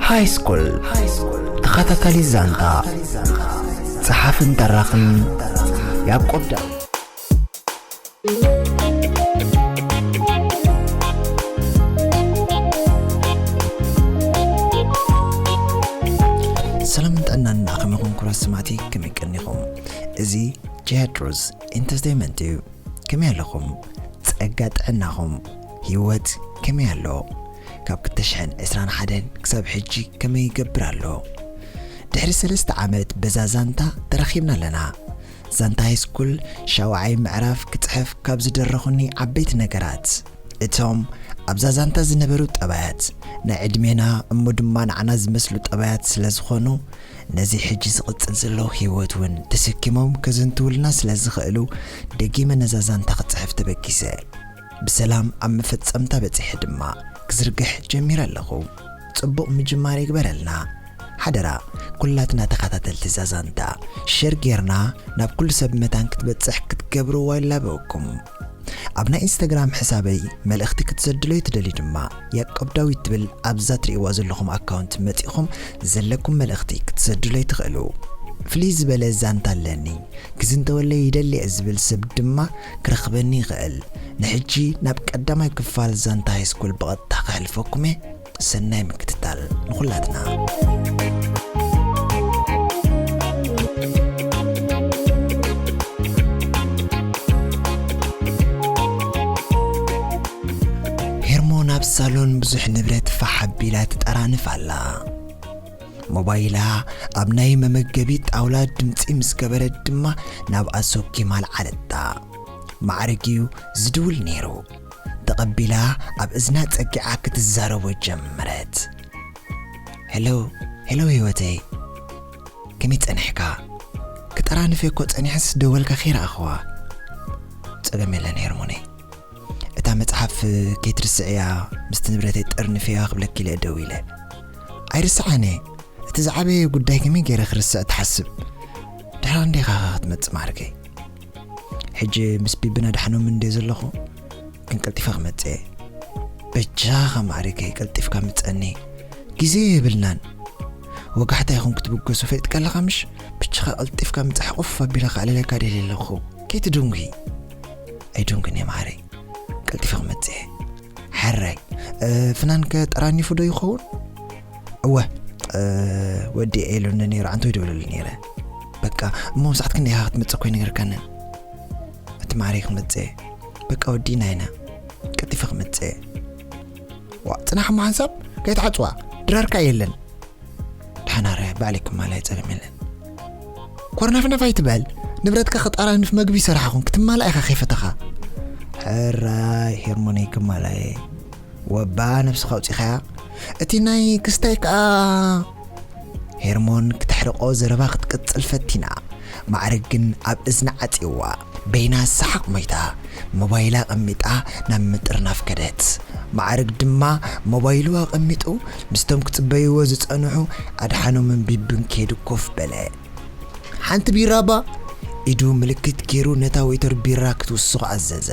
ሃይ ስኩል ተኸታታሊ ዛንታ ጸሓፍን ተራኽን ያዕቆብ ዳዊት። ሰላምን ጥዕናን ንዓኹም ይኹን ክቡራት ሰማዕቲ፣ ከመይ ቀኒኹም? እዚ ጂሃድ ሩዝ ኢንተርቴይንመንት እዩ። ከመይ ኣለኹም? ጸጋ ጥዕናኹም፣ ህይወት ከመይ ኣሎ? ካብ ክልተ ሽሕን ዕስራን ሓደን ክሳብ ሕጂ ከመይ ይገብር ኣሎ? ድሕሪ ሰለስተ ዓመት በዛ ዛንታ ተራኺብና ኣለና። ዛንታ ሃይስኩል ሻውዓይ ምዕራፍ ክጽሕፍ ካብ ዝደረኹኒ ዓበይቲ ነገራት፣ እቶም ኣብዛ ዛንታ ዝነበሩ ጠባያት፣ ናይ ዕድሜና እሞ ድማ ንዓና ዝመስሉ ጠባያት ስለ ዝኾኑ፣ ነዚ ሕጂ ዝቕጽል ዘሎ ህይወት እውን ተሰኪሞም ከዘንትውልና ስለ ዝኽእሉ፣ ደጊመ ነዛ ዛንታ ክጽሕፍ ተበጊሰ። ብሰላም ኣብ መፈጸምታ በጺሐ ድማ ክዝርግሕ ጀሚረ ኣለኹ። ጽቡቕ ምጅማር ይግበረልና። ሓደራ፣ ኩላትና ተኸታተልቲ እዛ ዛንታ፣ ሸር ጌርና ናብ ኩሉ ሰብ መታን ክትበጽሕ ክትገብርዋ ይላበወኩም። ኣብ ናይ ኢንስታግራም ሕሳበይ መልእኽቲ ክትሰድሎይ ትደልዩ ድማ፣ ያዕቆብ ዳዊት ትብል ኣብዛ ትርእይዋ ዘለኹም ኣካውንት መጺኹም ዘለኩም መልእኽቲ ክትሰድሎይ ትኽእሉ። ፍልይ ዝበለ ዛንታ ኣለኒ፣ ክዝንተወለይ ይደሊ እየ ዝብል ሰብ ድማ ክረኽበኒ ይኽእል። ንሕጂ ናብ ቀዳማይ ክፋል ዛንታ ሃይስኩል ብቐጥታ ከሕልፈኩም እየ። ሰናይ ምክትታል ንኹላትና። ሄርሞን ኣብ ሳሎን ብዙሕ ንብረት ፋሕ ኣቢላ ትጠራንፍ ኣላ። ሞባይላ ኣብ ናይ መመገቢ ጣውላ ድምጺ ምስ ገበረት ድማ ናብኣ ሰኪማ ኣልዓለታ። ማዕረግ እዩ ዝድውል ነይሩ። ተቐቢላ ኣብ እዝና ጸጊዓ ክትዛረቦ ጀመረት። ሄሎ፣ ሄሎ ህይወተይ፣ ከመይ ጸኒሕካ? ክጠራንፍ እኮ ጸኒሐስ ደወልካ ከይረኣኽዋ። ጸገም የለን ሄርሞነይ። እታ መጽሓፍ ከይትርስዕያ፣ ምስቲ ንብረተይ ጠርንፍያ ክብለኪ ኢለ ደዊለ። ኣይርስዓን እየ። እቲ ዝዓበየ ጉዳይ ከመይ ገይረ ክርስዕ ትሓስብ? ድሕር እንዴኻ ክትመጽእ ማዕርከይ? ሕጂ ምስ ቢብን ኣድሓኖምን እንድየ ዘለኹ፣ ግን ቀልጢፈ ክመጽእ እየ። በጃኻ ማዕርከይ፣ ቀልጢፍካ ምጸኒ። ግዜ የብልናን። ወጋሕታ ይኹን ክትብገሱ ፈሊጥካ ኣለኻ ምሽ? በጃኻ ቀልጢፍካ ምጻሕ፣ ቁፍ ኣቢለ ከዕልለካ ደልየ ኣለኹ። ከይትድንጉ። ኣይድንጉን እየ ማዕረይ። ቀልጢፈ ክመጽእ እየ። ሕራይ። እ፣ ፍናንከ ጠራኒፉ ዶ ይኸውን? እወ፣ እ፣ ወዲ ኢሉኒ ነይሩ፣ ኣንተ ይደውለሉ ነይረ። በቃ፣ እሞ ምስ ዓት ክንደይ ኢኻ ክትመጽእ እኮ ኣይነገርካንን። እቲ ማዕረይ ክመጽእ እየ። በቃ፣ ወዲእና ኢና። ቀልጢፈ ክመጽእ እየ። ዋ፣ ጽናሕ እሞ ሓንሳብ ከይትዓጽዋ፣ ድራርካ የለን። ደሓን ኣረ፣ ባዕለይ ክማላእ ጸገም የለን። ኮርናፍናፍ ኣይትበል፣ ንብረትካ ክጠራንፍ መግቢ ይሰራሕኹም፣ ክትማላእ ኢኻ ከይፈተኻ። ሕራይ ሄርሞነይ ክማላእ እየ። ወባ ነብስኻ ኣውጺኻያ። እቲ ናይ ክስታይ ከኣ። ሄርሞን ክተሕርቆ ዘረባ ክትቅጽል ፈቲና፣ ማዕረግ ግን ኣብ እዝና ዓጽይዋ። በይና ሰሓቕ ሞይታ፣ ሞባይላ ኣቐሚጣ ናብ ምጥርናፍ ከደት። ማዕረግ ድማ ሞባይሉ ኣቐሚጡ ምስቶም ክጽበይዎ ዝጸንሑ ኣድሓኖምን ቢብን ከይዱ ኮፍ በለ። ሓንቲ ቢራ እባ? ኢዱ ምልክት ገይሩ ነታ ዌይተር ቢራ ክትውስኽ ኣዘዘ።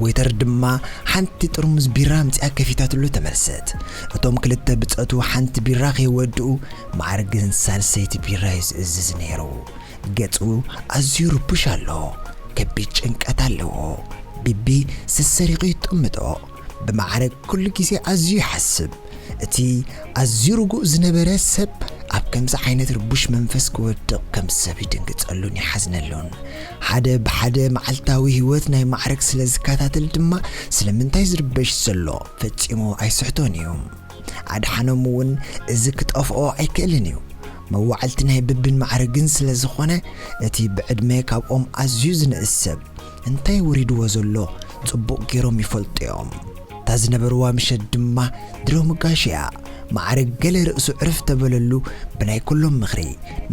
ዌይተር ድማ ሓንቲ ጥርሙዝ ቢራ ኣምጺኣ ከፊታትሉ ተመልሰት። እቶም ክልተ ብጸቱ ሓንቲ ቢራ ከይወድኡ፣ ማዕረግ ግን ሳልሰይቲ ቢራ እዩ ዝእዝዝ ነይሩ። ገጹ ኣዝዩ ርቡሽ ኣሎ። ከቢድ ጭንቀት ኣለዎ። ቢቢ ሰሰሪቑ ይጥምቶ። ብማዕረግ ኩሉ ግዜ ኣዝዩ ይሓስብ። እቲ ኣዝዩ ርጉእ ዝነበረ ሰብ ኣብ ከምዚ ዓይነት ርቡሽ መንፈስ ክወድቕ ከም ሰብ ይድንግጸሉን ይሓዝነሉን። ሓደ ብሓደ መዓልታዊ ህይወት ናይ ማዕረግ ስለ ዝከታተል ድማ ስለምንታይ ዝርበሽ ዘሎ ፈጺሙ ኣይስሕቶን እዩ። ኣድሓኖም እውን እዚ ክጠፍኦ ኣይክእልን እዩ። መዋዕልቲ ናይ ብብን ማዕረግን ስለ ዝኾነ፣ እቲ ብዕድመ ካብኦም ኣዝዩ ዝንእስ ሰብ እንታይ ወሪድዎ ዘሎ ጽቡቕ ገይሮም ይፈልጡ እዮም። እታ ዝነበርዋ ምሸት ድማ ድሮ ምጋሽ እያ። ማዕረግ ገለ ርእሱ ዕርፍ ተበለሉ፣ ብናይ ኩሎም ምኽሪ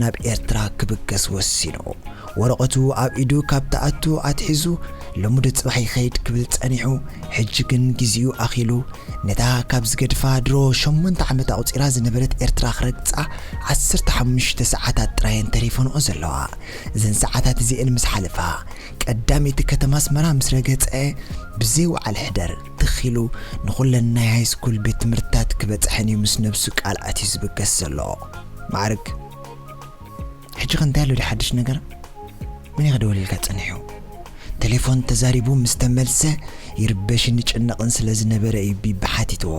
ናብ ኤርትራ ክብገስ ወሲኑ። ወረቐቱ ኣብ ኢዱ ካብ ተኣቱ ኣትሒዙ ሎሚ ዶ ጽባሕ ይኸይድ ክብል ጸኒሑ፣ ሕጂ ግን ግዜኡ ኣኺሉ፣ ነታ ካብ ዝገድፋ ድሮ ሸሞንተ ዓመት ኣቑጺራ ዝነበረት ኤርትራ ክረግጻ ዓሰርተ ሓሙሽተ ሰዓታት ጥራየን ተሪፈንኦ ዘለዋ። እዘን ሰዓታት እዚኤን ምስ ሓለፋ፣ ቀዳመይቲ ከተማ ኣስመራ ምስ ረገጸ፣ ብዘይ ወዓል ሕደር ትኺሉ ንኹለን ናይ ሃይስኩል ቤት ትምህርትታት ክበጽሐን እዩ ምስ ነብሱ ቃል ኣትዩ ዝብገስ ዘሎ። ማዕርግ፣ ሕጂ ከ እንታይ ኣሎ ድዩ ሓድሽ ነገር? መን እዩ ክደውልልካ ጸኒሑ? ቴሌፎን ተዛሪቡ ምስ ተመልሰ፣ ይርበሽን ይጭነቕን ስለ ዝነበረ እዩ ቢቢ ሓቲትዎ።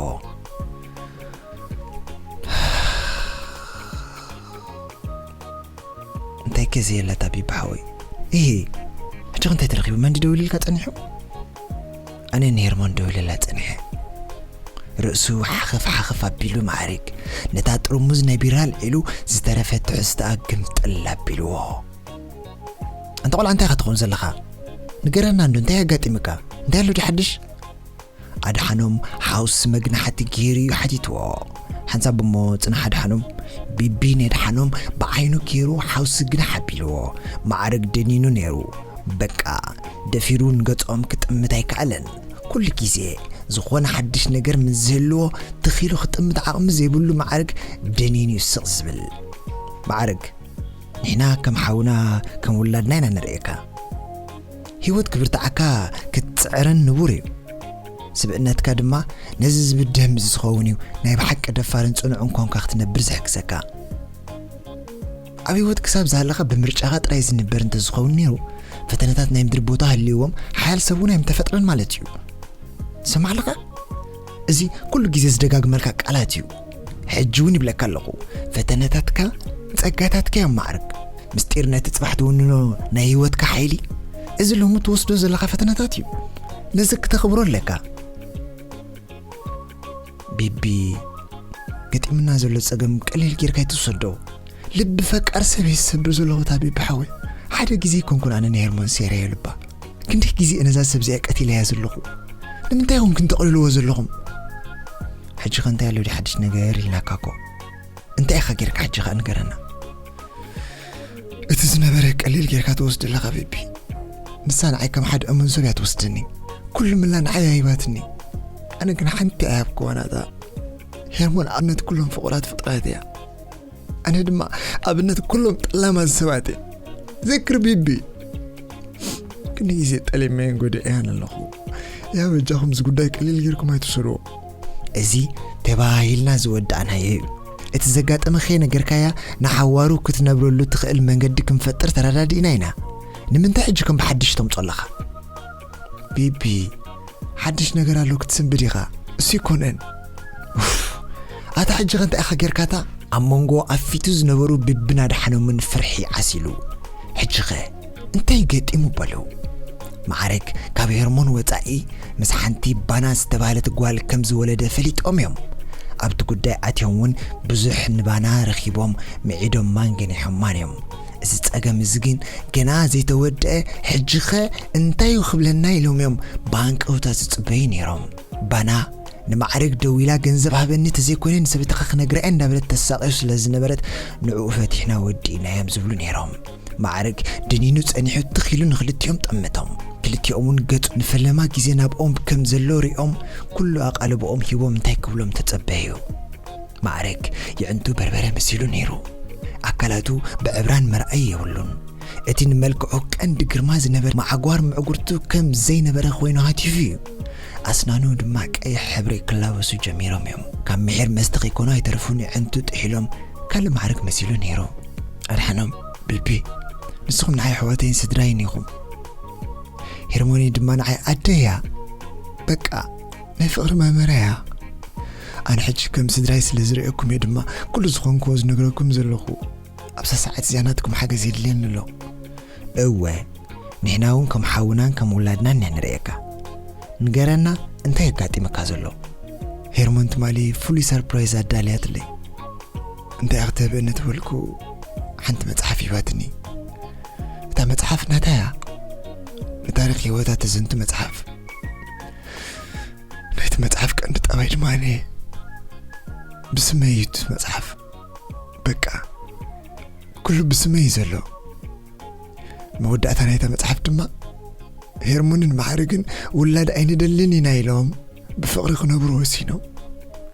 እንታይ ከ ዘየላታ ቢቢ ሓወይ? እሂ፣ ሕጂ ከ እንታይ ተረኺቡ? መን ድዩ ደውልልካ ጸኒሑ? ኣነ ንሄርሞን ደውልላ ጸኒሐ። ርእሱ ሓኸፍ ሓኸፍ ኣቢሉ ማዕሪግ ነታ ጥርሙዝ ናይ ቢራ ኣልዒሉ ዝተረፈ ትሕዝትኣ ግምጥል ኣቢልዎ። ኣንታ ቆልዓ እንታይ ኢኻ ትኸውን ዘለኻ? ንገረና እንዶ እንታይ ኣጋጢምካ? እንታይ ኣሎ ድዩ ሓድሽ? ኣድሓኖም ሓውሲ መግናሕቲ ገይሩ እዩ ሓቲትዎ። ሓንሳብ እሞ ጽናሕ ኣድሓኖም፣ ቢቢ ነድሓኖም ብዓይኑ ገይሩ ሓውሲ ግናሕ ኣቢልዎ። ማዕርግ ደኒኑ ነይሩ። በቃ ደፊሩ ንገጾም ክጥምት ኣይከኣለን። ኩሉ ግዜ ዝኾነ ሓድሽ ነገር ምስ ዝህልዎ ትኺሉ ክጥምት ዓቕሚ ዘይብሉ ማዕርግ ደኒኑ እዩ ስቕ ዝብል። ማዕርግ፣ ንሕና ከም ሓውና ከም ውላድና ኢና ንርእየካ። ህይወት ክብርትዓካ ክትጽዕርን ንቡር እዩ። ስብእነትካ ድማ ነዚ ዝብድህ ምስ ዝኸውን እዩ ናይ ብሓቂ ደፋርን ጽኑዕን ኮንካ ክትነብር ዝሕግዘካ። ኣብ ህይወት ክሳብ ዝሃለኻ ብምርጫኻ ጥራይ ዝንበር እንተዝኸውን ነይሩ፣ ፈተነታት ናይ ምድሪ ቦታ ሃልይዎም ሓያል ሰብ እውን ኣይምተፈጥረን ማለት እዩ። ትሰማዕ ኣለኻ? እዚ ኩሉ ግዜ ዝደጋግመልካ ቃላት እዩ። ሕጂ እውን ይብለካ ኣለኹ፣ ፈተነታትካ ጸጋታትካ እዮም ማዕርግ። ምስጢር ነቲ ጽባሕ ትውንኖ ናይ ህይወትካ ሓይሊ፣ እዚ ሎሚ ትወስዶ ዘለኻ ፈተነታት እዩ። ነዚ ክተኽብሮ ኣለካ። ቢቢ፣ ገጢሙና ዘሎ ጸገም ቀሊል ጌርካ ኣይትውሰዶ። ልቢ ፈቃር ሰብ እየ ዝሰብር ዘለኹ እታ ቢቢ ሓወይ። ሓደ ግዜ ኣይኮንኩን ኣነ ንሄርሞን ሴርያዮ ልባ። ክንደይ ግዜ እየ ነዛ ሰብ እዚኣ ቀቲለያ ዘለኹ። ንምንታይ ኢኹም ክንተቕልልዎ ዘለኹም? ሕጂ ከ እንታይ ኣሎ ድዩ ሓድሽ ነገር ኢልናካ እኮ። እንታይ ኢኻ ጌርካ ሕጂ ኸኣ ንገረና። እቲ ዝነበረ ቀሊል ጌርካ ትወስድ ኣለኻ ቢቢ። ንሳ ንዓይ ከም ሓደ እሙን ሰብ እያ ትወስደኒ። ኩሉ ምላ ንዓይ እያ ሂባትኒ። ኣነ ግን ሓንቲ ኣይሃብክዋን እታ። ሄርሞን ኣብነት ኩሎም ፍቑራት ፍጥረት እያ። ኣነ ድማ ኣብነት ኩሎም ጠላማት ሰባት እየ። ዘክር ቢቢ። ክንዲ ግዜ ጠሊመየን ጎዲዐያን ኣለኹ። ያ በጃኹም እዚ ጉዳይ ቀሊል ጌርኩም ኣይትውሰድዎ። እዚ ተባሂልና ዝወዳእናዮ እዩ። እቲ ዘጋጠመ ከይነገርካያ ንሓዋሩ ክትነብረሉ ትኽእል መንገዲ ክንፈጥር ተረዳዲእና ኢና። ንምንታይ ሕጂ ከም ብሓድሽ ተምጾ ኣለኻ? ቢቢ፣ ሓድሽ ነገር ኣሎ ክትስንብድ ኢኻ። እሱ ይኮነን። ኡፍ፣ ኣታ ሕጂ ከ እንታይ ኢኻ ጌርካታ? ኣብ መንጎ ኣፊቱ ዝነበሩ ቢብን ኣድሓኖምን ፍርሒ ዓሲሉ። ሕጂ ኸ እንታይ ገጢሙ በሉ? ማዕረግ ካብ ሄርሞን ወጻኢ ምስ ሓንቲ ባና ዝተባህለት ጓል ከም ዝወለደ ፈሊጦም እዮም። ኣብቲ ጉዳይ ኣትዮም እውን ብዙሕ ንባና ረኺቦም ምዒዶማን ገኒሖማን እዮም። እዚ ጸገም እዚ ግን ገና ዘይተወድአ፣ ሕጂ ኸ እንታይ እዩ ክብለና ኢሎም እዮም ብሃንቀውታ ዝጽበዩ ነይሮም። ባና ንማዕረግ ደዊላ ገንዘብ ሃበኒ ተዘይኮይነ ንሰበይትኻ ክነግራ እየ እንዳበለት ተሳቕዮ ስለ ዝነበረት ንዕኡ ፈቲሕና ወዲእናዮም ዝብሉ ነይሮም። ማዕረግ ደኒኑ ጸኒሑ ትኽ ኢሉ ንክልቲኦም ጠመቶም። ክልቲኦም እውን ገጹ ንፈለማ ግዜ ናብኦም ከም ዘሎ ሪኦም ኩሉ ኣቓልቦኦም ሂቦም እንታይ ክብሎም ተጸበዩ። ማዕረግ የዕንቱ በርበረ መሲሉ ነይሩ። ኣካላቱ ብዕብራን መርኣይ የብሉን። እቲ ንመልክዑ ቀንዲ ግርማ ዝነበረ ማዕጓር ምዕጉርቱ ከም ዘይነበረ ኮይኑ ሃቲፉ እዩ። ኣስናኑ ድማ ቀይሕ ሕብሪ ክላበሱ ጀሚሮም እዮም። ካብ ምሒር መስተ ከይኮኑ ኣይተረፉን፣ የዕንቱ ጥሒሎም ካልእ ማዕረግ መሲሉ ነይሩ። ኣድሓኖም፣ ቢቢ፣ ንስኹም ንዓይ ኣሕዋተይን ስድራይን ኢኹም። ሄርሞኒ ድማ ንዓይ ኣደይ እያ። በቃ ናይ ፍቕሪ መመርያ እያ። ኣነ ሕጂ ከም ስድራይ ስለ ዝርእየኩም እየ ድማ ኩሉ ዝኾንክዎ ዝነግረኩም ዘለኹ። ኣብዛ ሰዓት እዚኣ ናትኩም ሓገዝ የድልየኒ ኣሎ። እወ፣ ንሕና እውን ከም ሓውናን ከም ውላድናን ኢና ንርእየካ። ንገረና፣ እንታይ የጋጢመካ ዘሎ? ሄርሞን ትማሊ ፍሉይ ሰርፕራይዝ ኣዳልያትለይ። እንታይ እያ ክተብእኒ ትበልኩ፣ ሓንቲ መጽሓፍ ሂባትኒ። እታ መጽሓፍ ናታ እያ። ንታሪኽ ህይወታ ተዘንቱ መጽሓፍ። ናይቲ መጽሓፍ ቀንዲ ጠባይ ድማ ኣነ እየ። ብስመይ እዩ እቲ መጽሓፍ። በቃ፣ ኩሉ ብስመይ እዩ ዘሎ። መወዳእታ ናይታ መጽሓፍ ድማ ሄርሞንን ማዕርግን ውላድ ኣይንደልን ኢና ኢሎም ብፍቕሪ ክነብሩ ወሲኖም።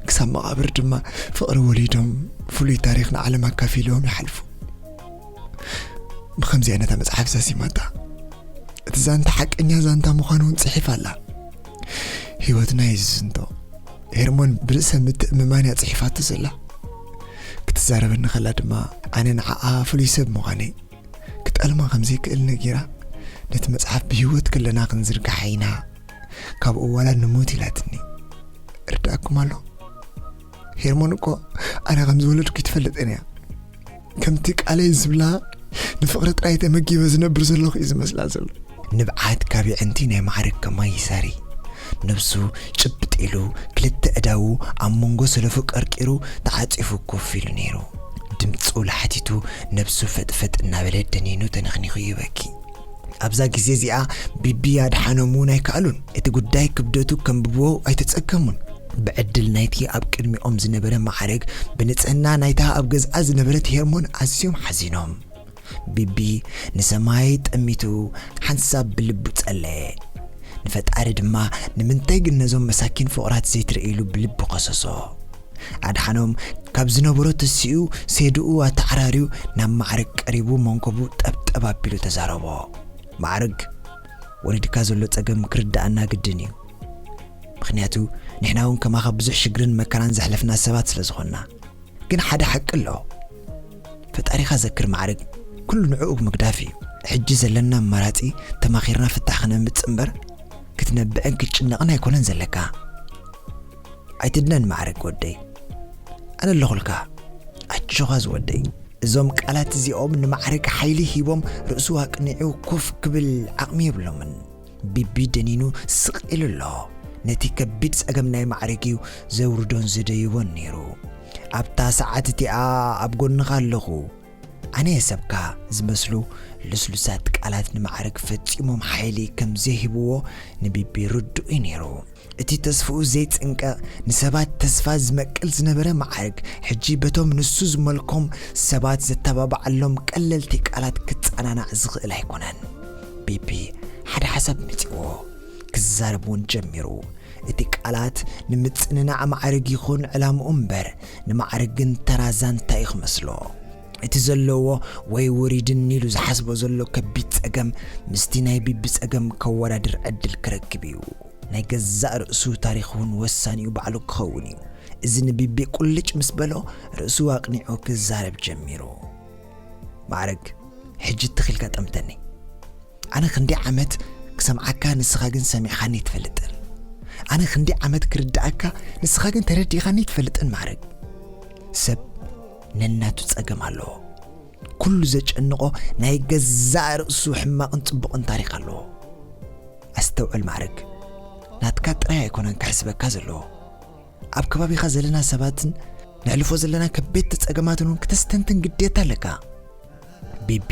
ክሳብ መቓብር ድማ ፍቕሪ ወሊዶም ፍሉይ ታሪኽ ንዓለም ኣካፊሎም ይሓልፉ። ብኸምዚ ዓይነታ መጽሓፍ ዛሲማታ። እቲ ዛንታ ሓቀኛ ዛንታ ምዃኑ እውን ጽሒፍ ኣላ። ህይወትና እዩ ዝዝንቶ። ሄርሞን ብርእሰ ምትእምማን እያ ጽሒፋቶ ዘላ። ክትዛረበኒ ከላ ድማ ኣነ ንዓኣ ፍሉይ ሰብ ምዃነይ ክጠልማ ከም ዘይክእል ነጊራ፣ ነቲ መጽሓፍ ብህይወት ከለና ክንዝርግሓ ኢና፣ ካብኡ ዋላ ንሞት ኢላትኒ። እርዳእኩም ኣሎ? ሄርሞን እኮ ኣነ ከም ዝወለድኩ ይትፈልጥን እያ። ከምቲ ቃለይ ዝብላ ንፍቕሪ ጥራይ ተመጊበ ዝነብር ዘለኹ እዩ ዝመስላ ዘሎ። ንብዓት ካብ የዕንቲ ናይ ማዕርግ ከማይ ይሰሪ። ነብሱ ጭብጥ ኢሉ ክልተ እዳዉ ኣብ መንጎ ሰለፉ ቀርቂሩ ተዓጺፉ ኮፍ ኢሉ ነይሩ። ድምፁ ላሕቲቱ ነብሱ ፈጥፈጥ እናበለ ደኒኑ ተነኽኒኹ ይበኪ። ኣብዛ ግዜ እዚኣ ቢቢ ኣድሓኖም እውን ኣይከኣሉን። እቲ ጉዳይ ክብደቱ ከንብብዎ ኣይተጸገሙን። ብዕድል ናይቲ ኣብ ቅድሚኦም ዝነበረ ማዕረግ ብንጽህና ናይታ ኣብ ገዝኣ ዝነበረት ሄርሞን ኣዝዮም ሓዚኖም። ቢቢ ንሰማይ ጠሚቱ ሓንሳብ ብልቡ ጸለየ። ንፈጣሪ ድማ ንምንታይ ግን ነዞም መሳኪን ፍቑራት ዘይትርእይሉ ብልቡ ከሰሶ። ኣድሓኖም ካብ ዝነበሮ ተሲኡ ሴድኡ ኣተዓራርዩ ናብ ማዕረግ ቀሪቡ መንኮቡ ጠብጠብ ኣቢሉ ተዛረቦ። ማዕረግ ወሪድካ ዘሎ ጸገም ክርድኣና ግድን እዩ። ምኽንያቱ ንሕና እውን ከማኻ ብዙሕ ሽግርን መከራን ዘሕለፍና ሰባት ስለ ዝኾንና። ግን ሓደ ሓቂ ኣሎ። ፈጣሪኻ ዘክር ማዕረግ፣ ኩሉ ንዕኡ ምግዳፍ እዩ። ሕጂ ዘለና ኣማራጺ ተማኺርና ፍታሕ ክነምጽእ እምበር ክትነብዕን ክትጭነቕን ኣይኮነን ዘለካ። ኣይትድነን ማዕረግ ወደይ፣ ኣነ ኣለኹልካ። ኣጆኻ ዝወደይ። እዞም ቃላት እዚኦም ንማዕረግ ሓይሊ ሂቦም ርእሱ ኣቅኒዑ ኮፍ ክብል ዓቕሚ የብሎምን። ቢቢ ደኒኑ ስቕ ኢሉ ኣሎ። ነቲ ከቢድ ጸገም ናይ ማዕረግ እዩ ዘውርዶን ዘደይቦን ነይሩ። ኣብታ ሰዓት እቲኣ ኣብ ጎንኻ ኣለኹ። ኣነ የሰብካ ዝመስሉ ልስሉሳት ቃላት ንማዕረግ ፈጺሞም ሓይሊ ከም ዘይህብዎ ንቢቢ ርዱእ እዩ ነይሩ። እቲ ተስፍኡ ዘይጽንቀቕ ንሰባት ተስፋ ዝመቅል ዝነበረ ማዕረግ ሕጂ በቶም ንሱ ዝመልኮም ሰባት ዘተባብዓሎም ቀለልቲ ቃላት ክጸናናዕ ዝኽእል ኣይኮነን። ቢቢ ሓደ ሓሳብ መጺዎ ክዛረብ እውን ጀሚሩ። እቲ ቃላት ንምጽንናዕ ማዕረግ ይኹን ዕላምኡ እምበር ንማዕረግ ግን ተራ ዛንታ እዩ ክመስሎ። እቲ ዘለዎ ወይ ውሪድን ኢሉ ዝሓስቦ ዘሎ ከቢድ ጸገም ምስቲ ናይ ቢቢ ጸገም ከወዳድር ዕድል ክረክብ እዩ። ናይ ገዛእ ርእሱ ታሪኽ እውን ወሳኒኡ ባዕሉ ክኸውን እዩ። እዚ ንቢቢ ቁልጭ ምስ በሎ ርእሱ ኣቕኒዑ ክዛረብ ጀሚሩ። ማዕረግ፣ ሕጂ ትኺልካ ጠምተኒ። ኣነ ክንዲ ዓመት ክሰምዓካ ንስኻ ግን ሰሚዕኻኒ ይትፈልጥን። ኣነ ክንዲ ዓመት ክርድኣካ ንስኻ ግን ተረዲእኻኒ ይትፈልጥን ማዕረግ። ሰብ ነናቱ ጸገም ኣለዎ። ኩሉ ዘጨንቖ ናይ ገዛእ ርእሱ ሕማቕን ጽቡቕን ታሪኽ ኣለዎ። ኣስተውዕል ማዕረግ፣ ናትካ ጥራይ ኣይኮነን ክሕስበካ ዘለዎ። ኣብ ከባቢኻ ዘለና ሰባትን ነሕልፎ ዘለና ከበድቲ ጸገማትን እውን ክተስተንትን ግዴታ ኣለካ። ቢቢ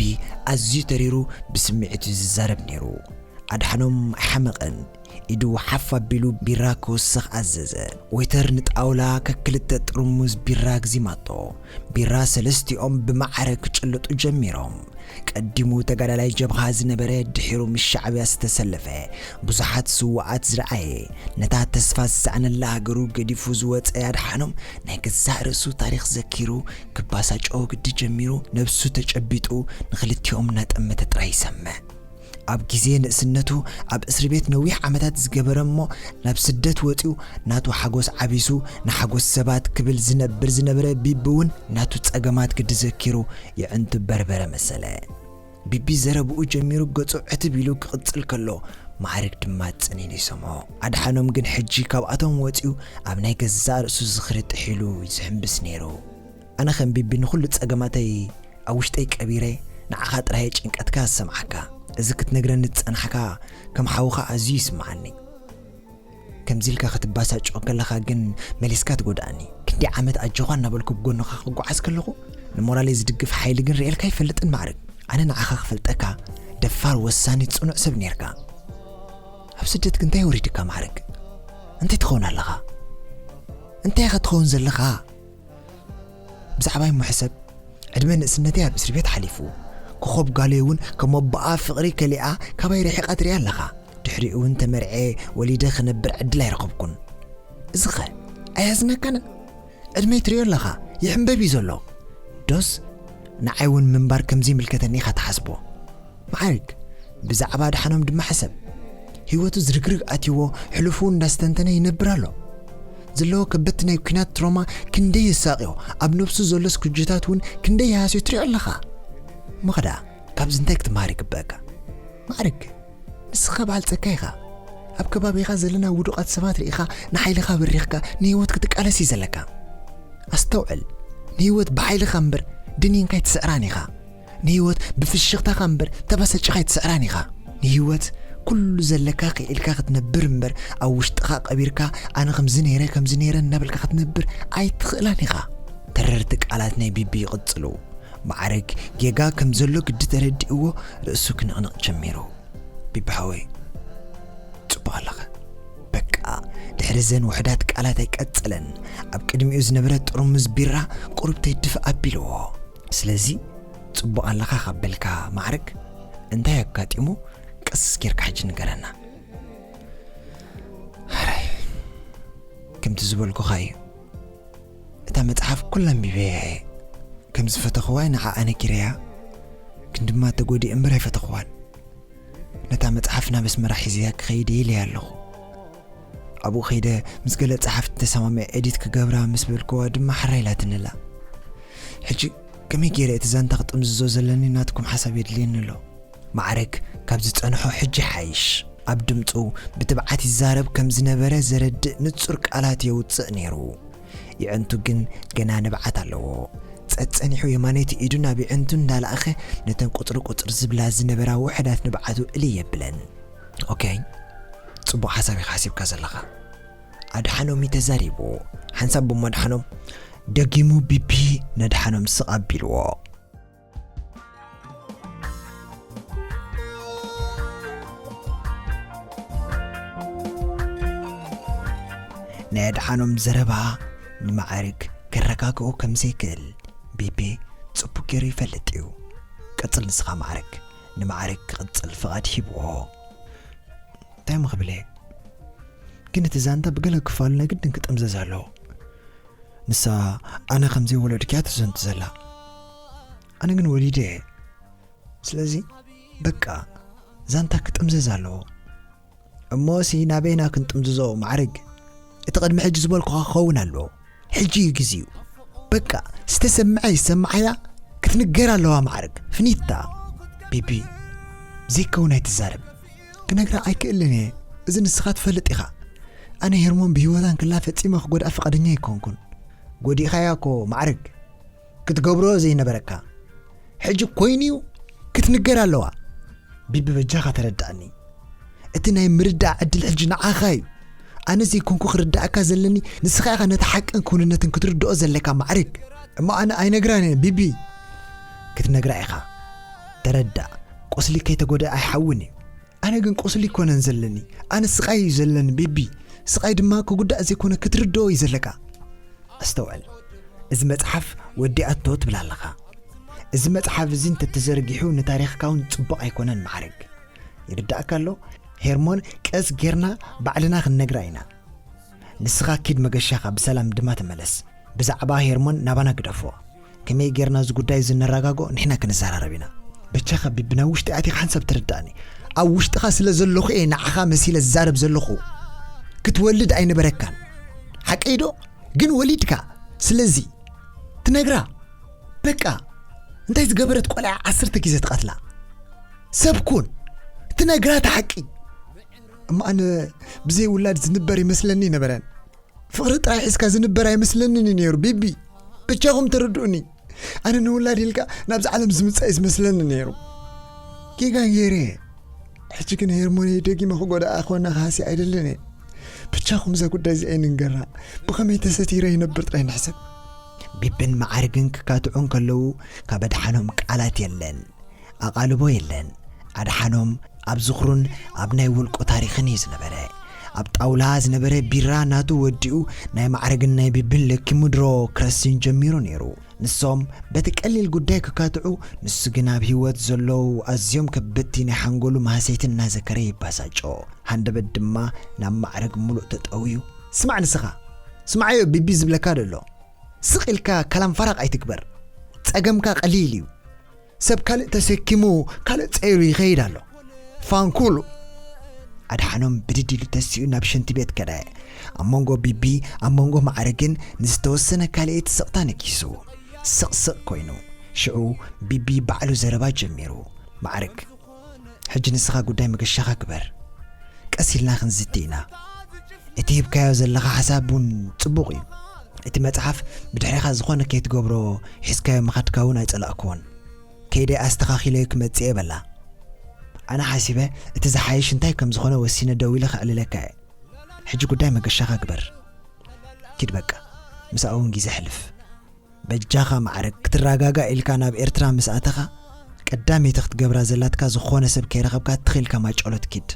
ኣዝዩ ተሪሩ ብስምዒት እዩ ዝዛረብ ነይሩ። ኣድሓኖም ኣይሓመቐን። ኢዱ ሓፍ ኣቢሉ ቢራ ክውስኽ ኣዘዘ። ዌተር ንጣውላ ከክልተ ጥርሙዝ ቢራ ኣግዚማቶ። ቢራ ሰለስቲኦም ብማዕረ ክጭልጡ ጀሚሮም። ቀዲሙ ተጋዳላይ ጀብሃ ዝነበረ ድሒሩ ምስ ሻዕብያ ዝተሰለፈ ብዙሓት ስውኣት ዝረኣየ ነታ ተስፋ ዝሰኣነላ ሃገሩ ገዲፉ ዝወፀ ኣድሓኖም ናይ ገዛእ ርእሱ ታሪኽ ዘኪሩ ክባሳጨዎ ግዲ ጀሚሩ። ነብሱ ተጨቢጡ ንኽልቲኦም እናጠመተ ጥራይ ይሰምዕ። ኣብ ግዜ ንእስነቱ ኣብ እስሪ ቤት ነዊሕ ዓመታት ዝገበረ እሞ ናብ ስደት ወጺኡ ናቱ ሓጎስ ዓቢሱ ንሓጎስ ሰባት ክብል ዝነብር ዝነበረ ቢቢ እውን ናቱ ጸገማት ግዲ ዘኪሩ የዕንቱ በርበረ መሰለ። ቢቢ ዘረብኡ ጀሚሩ ገጹ ዕትብ ኢሉ ክቕጽል ከሎ ማዕረግ ድማ ጽን ኢሉ ይሰምዖ። ኣድሓኖም ግን ሕጂ ካብኣቶም ወጺኡ ኣብ ናይ ገዛእ ርእሱ ዝኽሪ ጥሒሉ ዝሕምብስ ነይሩ። ኣነ ከም ቢቢ ንኹሉ ጸገማተይ ኣብ ውሽጠይ ቀቢረ ንዓኻ ጥራይ ጭንቀትካ ዝሰምዓካ። እዚ ክትነግረኒ ዝጸናሕካ ከም ሓውኻ ኣዝዩ ይስምዓኒ። ከምዚ ኢልካ ክትባሳጮ ከለኻ ግን መሊስካ ትጎድኣኒ። ክንደይ ዓመት ኣጆኻ እናበልኩ ብጎንኻ ክጓዓዝ ከለኹ ንሞራለይ ዝድግፍ ሓይሊ ግን ርእየልካ ኣይፈልጥን ማዕረግ። ኣነ ንዓኻ ክፈልጠካ ደፋር፣ ወሳኒ፣ ጽኑዕ ሰብ ኔርካ። ኣብ ስደት ግን እንታይ ወሪድካ ማዕረግ? እንታይ ትኸውን ኣለኻ? እንታይ ኢኻ ትኸውን ዘለኻ? ብዛዕባይ እሞ ሕሰብ። ዕድመ ንእስነተይ ኣብ እስሪ ቤት ሓሊፉ። ኮኾብ ጋለይ እውን ከም ኣቦኣ ፍቕሪ ከሊኣ ካባይ ርሒቓ ትሪኣ ኣለኻ። ድሕሪኡ እውን ተመርዕየ ወሊደ ክነብር ዕድል ኣይረኸብኩን። እዚኸ ኣየሕዝነካን? ዕድመይ ትሪኦ ኣለኻ፣ ይሕንበብ እዩ ዘሎ። ዶስ ንዓይ እውን ምንባር ከም ዘይምልከተኒ ኢኻ ትሓስቦ? ማዕርግ፣ ብዛዕባ ኣድሓኖም ድማ ሕሰብ። ህይወቱ ዝርግርግ ኣትይዎ፣ ሕሉፉ እንዳስተንተነ ይነብር ኣሎ። ዘለዎ ከበድቲ ናይ ኲናት ትሮማ ክንደይ የሳቕዮ፣ ኣብ ነብሱ ዘሎ ስኩጅታት እውን ክንደይ ይሃስዮ ትሪኦ ኣለኻ። እሞ ኸዳ ካብዚ እንታይ ክትመሃር ይግበአካ? ማዕርግ፣ ንስኻ በዓል ጸጋ ኢኻ። ኣብ ከባቢኻ ዘለና ውዱቓት ሰባት ርኢኻ ንሓይልኻ በሪኽካ ንህይወት ክትቃለስ እዩ ዘለካ። ኣስተውዕል፣ ንህይወት ብሓይልኻ እምበር ድኒንካ ኣይትስዕራን ኢኻ። ንህይወት ብፍሽኽታኻ እምበር ተባሰጭኻ ኣይትስዕራን ኢኻ። ንህይወት ኩሉ ዘለካ ክኢልካ ክትነብር እምበር ኣብ ውሽጥኻ ቀቢርካ ኣነ ከምዚ ነይረ ከምዚ ነይረ እናበልካ ክትነብር ኣይትኽእላን ኢኻ። ተረርቲ ቃላት ናይ ቢቢ ይቕጽሉ። ማዕርግ ጌጋ ከም ዘሎ ግዲ ተረዲእዎ ርእሱ ክንቕንቕ ጀሚሩ። ቢቢ ሓወይ፣ ጽቡቕ ኣለኻ። በቃ ድሕሪ ዘን ውሑዳት ቃላት ኣይቀጸለን። ኣብ ቅድሚኡ ዝነበረ ጥርሙዝ ቢራ ቁሩብ ተይድፍ ኣቢልዎ። ስለዚ ጽቡቕ ኣለኻ ካብ በልካ ማዕርግ እንታይ ኣጋጢሙ ቀስ ጌርካ ሕጂ ንገረና። ሕራይ፣ ከምቲ ዝበልኩኻ እዩ። እታ መጽሓፍ ኩላ ኣንቢበያ እየ። ከም ዝፈተኽዋ ንዓኣ ነጊረያ፣ ግን ድማ ተጎዲኤ እምበር ኣይፈተኽዋን። ነታ መጽሓፍ ናብ ኣስመራ ሒዘያ ክኸይድ እየ ኢለያ ኣለኹ። ኣብኡ ከይደ ምስ ገለ ጸሓፍቲ ተሰማሚዐ ኤዲት ክገብራ ምስ በልክዋ ድማ ሕራይ ኢላትኒ ኣላ። ሕጂ ከመይ ገይረ እቲ ዛንታ ክጥምዝዞ ዘለኒ ናትኩም ሓሳብ የድልየኒ ኣሎ። ማዕረግ ካብ ዝጸንሖ ሕጂ ይሓይሽ። ኣብ ድምጹ ብትብዓት ይዛረብ ከም ዝነበረ ዘረድእ ንጹር ቃላት የውጽእ ነይሩ። የዕንቱ ግን ገና ንብዓት ኣለዎ። ጸጸኒሑ የማነይቲ ኢዱ ናብ የዕንቱ እንዳለኣኸ ነተን ቁጽሪ ቁጽሪ ዝብላ ዝነበራ ውሑዳት ንብዓቱ እልይ የብለን። ኦኬ፣ ጽቡቕ ሓሳብ ኢኻ ሓሲብካ ዘለኻ። ኣድሓኖም እዩ ተዛሪቡ። ሓንሳብ እሞ ኣድሓኖም ደጊሙ ቢቢ ነድሓኖም ስቕ ኣቢልዎ። ናይ ኣድሓኖም ዘረባ ንማዕርግ ከረጋግኦ ከም ዘይክእል ቢቢ ጽቡቕ ገይሩ ይፈልጥ እዩ። ቀጽል ንስኻ ማዕርግ። ንማዕርግ ክቕጽል ፍቓድ ሂብዎ። እንታይ እሞ ክብል እየ? ግን እቲ ዛንታ ብገለ ክፋሉ ናይ ግድን ክጥምዘዝ ኣለዎ። ንሳ ኣነ ከም ዘይወለድክያ ትዘንቱ ዘላ። ኣነ ግን ወሊደ እየ። ስለዚ በቃ ዛንታ ክጥምዘዝ ኣለዎ። እሞሲ ናበይና ክንጥምዝዞ ማዕርግ? እቲ ቅድሚ ሕጂ ዝበልኩኻ ክኸውን ኣለዎ። ሕጂ እዩ ግዜኡ። በቃ ዝተሰምዐ ይሰምዓያ ክትንገር ኣለዋ ማዕርግ። ፍኒታ። ቢቢ፣ ዘይከውን ኣይትዛረብ። ክነግራ ኣይክእልን እየ። እዚ ንስኻ ትፈልጥ ኢኻ። ኣነ ሄርሞን ብህይወታ እንክላ ፈጺመ ክጎድኣ ፍቓደኛ ኣይኮንኩን። ጎዲእኻያ እኮ ማዕርግ። ክትገብሮ ዘይነበረካ። ሕጂ ኮይኑ'ዩ ክትንገር ኣለዋ። ቢቢ በጃኻ ተረዳእኒ። እቲ ናይ ምርዳእ ዕድል ሕጂ ንዓኻ እዩ። ኣነ ዘይኮንኩ ክርዳእካ ዘለኒ ንስኻ ኢኻ ነቲ ሓቅን ክውንነትን ክትርድኦ ዘለካ ማዕርግ። እሞ ኣነ ኣይነግራን እየ ቢቢ። ክትነግራ ኢኻ። ተረዳእ። ቁስሊ ከይተጎድኣ ኣይሓውን እዩ። ኣነ ግን ቁስሊ ኣይኮነን ዘለኒ። ኣነ ስቓይ እዩ ዘለኒ ቢቢ። ስቓይ ድማ ክጉዳእ ዘይኮነ ክትርድኦ እዩ ዘለካ። ኣስተውዕል። እዚ መጽሓፍ ወዲኣቶ ትብል ኣለኻ። እዚ መጽሓፍ እዚ እንተተዘርጊሑ ንታሪኽካ እውን ጽቡቕ ኣይኮነን ማዕረግ። ይርዳእካ ኣሎ? ሄርሞን ቀስ ጌርና ባዕልና ክንነግራ ኢና። ንስኻ ኪድ መገሻኻ ብሰላም ድማ ተመለስ። ብዛዕባ ሄርሞን ናባና ግደፎ። ከመይ ጌርና እዚ ጉዳይ እዚ ነረጋግኦ ንሕና ክንዘራረብ ኢና። በጃኻ ቢቢ ናብ ውሽጢ ኣቲኻ ሓንሳብ ተረዳእኒ። ኣብ ውሽጥኻ ስለ ዘለኹ እየ ንዓኻ መሲለ ዝዛረብ ዘለኹ። ክትወልድ ኣይነበረካን። ሓቀይ ዶ? ግን ወሊድካ። ስለዚ ትነግራ። በቃ እንታይ ዝገበረት ቆልዓ ዓሰርተ ግዜ ትቐትላ? ሰብ ኩን። ትነግራ እቲ ሓቂ። እሞ ኣነ ብዘይ ውላድ ዝንበር ይመስለኒ ነበረን። ፍቕሪ ጥራይ ሒዝካ ዝንበር ኣይመስለንን እዩ ነይሩ ቢቢ። ብቻኹም ተረድኡኒ። ኣነ ንውላድ ኢልካ ናብዚ ዓለም ዝምጻእ እዩ ዝመስለኒ ነይሩ። ጌጋ ገይረ እየ። ሕጂ ግን ሄርሞነይ ደጊመ ክጎድኣ ኮነ ክሃስያ ኣይደልን እየ። ብቻኹም እዛ ጉዳይ እዚኣ ኣይንንገራ። ብኸመይ ተሰቲረ ይነብር ጥራይ ንሕሰብ። ቢብን መዓርግን ክካትዑ እንከለዉ ካብ ኣድሓኖም ቃላት የለን። ኣቓልቦ የለን። ኣድሓኖም ኣብ ዝኽሩን ኣብ ናይ ውልቁ ታሪኽን እዩ ዝነበረ። ኣብ ጣውላ ዝነበረ ቢራ ናቱ ወዲኡ ናይ መዓርግን ናይ ቢብን ለኪሙ ድሮ ክረስን ጀሚሩ ነይሩ። ንሶም በቲ ቀሊል ጉዳይ ክካትዑ፣ ንሱ ግን ኣብ ህይወት ዘለዉ ኣዝዮም ከበድቲ ናይ ሓንጎሉ ማህሰይቲ እናዘከረ ይባሳጮ። ሃንደበት ድማ ናብ ማዕረግ ምሉእ ተጠውዩ። "ስማዕ ንስኻ፣ ስማዓዮ ቢቢ ዝብለካ ደሎ። ስቕ ኢልካ ካላምፋራቕ ኣይትግበር። ጸገምካ ቀሊል እዩ። ሰብ ካልእ ተሰኪሙ ካልእ ጸይሩ ይኸይድ ኣሎ። ፋንኩሉ!" ኣድሓኖም ብድድ ኢሉ ተሲኡ ናብ ሽንቲ ቤት ከደ። ኣብ መንጎ ቢቢ፣ ኣብ መንጎ ማዕረግን ንዝተወሰነ ካልኣይቲ ስቕታ ነጊሱ። ስቕ ስቕ ኮይኑ። ሽዑ ቢቢ ባዕሉ ዘረባ ጀሚሩ። "ማዕረግ፣ ሕጂ ንስኻ ጉዳይ መገሻኻ ግበር። ቀስ ኢልና ክንዝቲ ኢና። እቲ ሂብካዮ ዘለኻ ሓሳብ እውን ጽቡቕ እዩ። እቲ መጽሓፍ ብድሕሬኻ ዝኾነ ከይትገብሮ ሒዝካዮ ምኻድካ እውን ኣይጸላእክዎን። ከይደ ኣስተኻኺለዮ ክመጽእ እየ በላ። ኣነ ሓሲበ እቲ ዝሓይሽ እንታይ ከም ዝኾነ ወሲነ ደው ኢለ ከዕልለካ እየ። ሕጂ ጉዳይ መገሻኻ ግበር። ኪድ በቃ፣ ምስኣ እውን ግዜ ሕልፍ። በጃኻ ማዕረግ፣ ክትረጋጋእ ኢልካ ናብ ኤርትራ ምስ ኣተኻ፣ ቀዳመይቲ ክትገብራ ዘላትካ ዝኾነ ሰብ ከይረኸብካ ትኽ ኢልካ ማይ ጨሎት ኪድ።